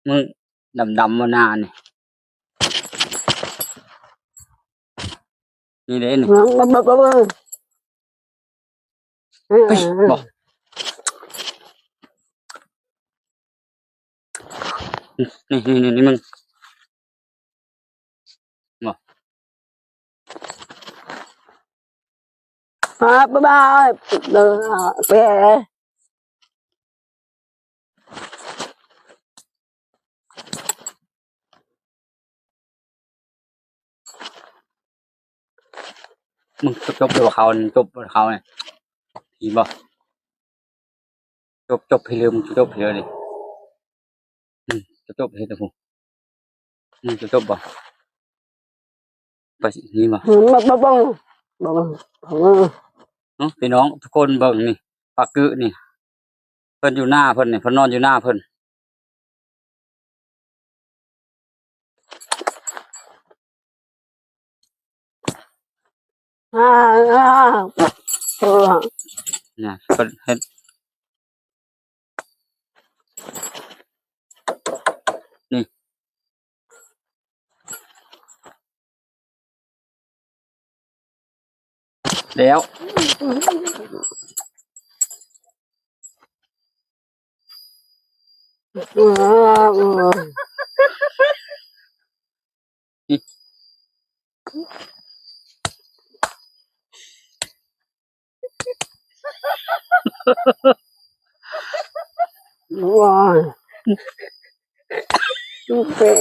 ມຶງດຳໆ ບໍ່ໜ້ານີ້ ນີ້ເດ້ນີ້ ເບິ່ງ ເບິ່ງ ເບິ່ງ ເບິ່ງ ເຮີ້ຍ ບໍ່ ນີ້ ນີ້ ນີ້ ນີ້ ມຶງ ບໍ່ ອ່າ ບາຍບາຍ ເດີ ເປັນ ມຶງຈົບແລ້ວເຂົານີ້ ຈົບເຂົານີ້ ເຫັນບໍ່? ຈົບ ຈົບໃຫ້ເລີຍ ມຶງຈົບໃຫ້ເລີຍນີ້ ອືມ ຈົບໃຫ້ເລີຍພຸ້ນ ອືມ ຈົບບໍ່? ໄປນີ້ບໍ່? ອືມ ບໍ່ ບໍ່ ບໍ່ ບໍ່ ບໍ່ ເນາະ ພີ່ນ້ອງທຸກຄົນເບິ່ງນີ້ ປາກຶນີ້ ເພິ່ນຢູ່ໜ້າເພິ່ນນີ້ ເພິ່ນນອນຢູ່ໜ້າເພິ່ນ ອ່າ ອ່າ ເອີ ນີ້ເພິ່ນເຮັດ ນີ້ ແລ້ວ ໂອ້ຍ ເປະ